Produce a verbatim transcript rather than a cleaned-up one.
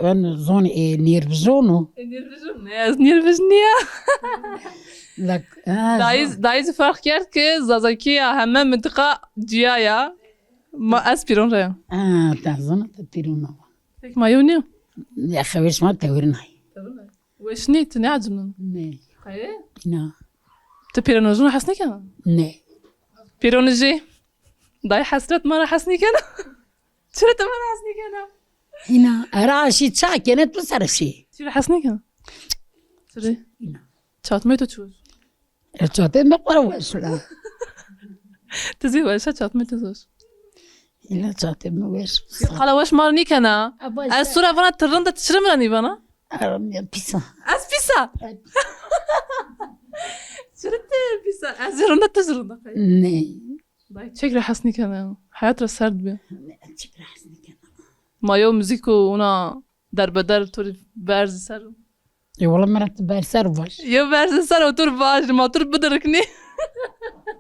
Ben zon e nêrvizon o. E, nêrvizon ne? Ez nêrviz nîya. Lak, ha, dayî, zon. Dayî zî ferq kerd ki Zazakî ya heme mintiqa cîya ya. Ma ez pîron ra ya. Ha, ta zona te pîron o. Tek ma yew nîyo? Ya xewer şima tewrin ay. Weş nî, ti nêecibnin? Nê. Qey? Îna. Ti pîronojûn hes nêkena? Nê. Pîronijî. Dayî hesret ma ra hes nêkena. Çira ti ma ra hes nêkena? Îna. Era şî ça kene tu ser şî. Çira hes nêkena? Çira? Îna. Çatmê tu çi weş? E, çatê mi qara weş la. Ti zî weş a, çatmê tu zî weş. Îna çatê mi weş. Qala weş ma ra nêkena. A, baş. Ez tu ra vana ti rind a, ti çira mi ra nêvana? Aram ya pîsa. Ez pîsa? Evet. Çira ti pîsa? Ez zî rind a, ti zî rind a qey? Nê. Dayî çek ra hes nêkena. Heyat ra serd bi. Nê, çek ra hes nêkena. Ma yew muzîk û ona derbeder tu rê berzî ser. E, wala mi ra ti berser vaj. Yew berzî ser o tu rê vaj, ma tu rê bidiriknî.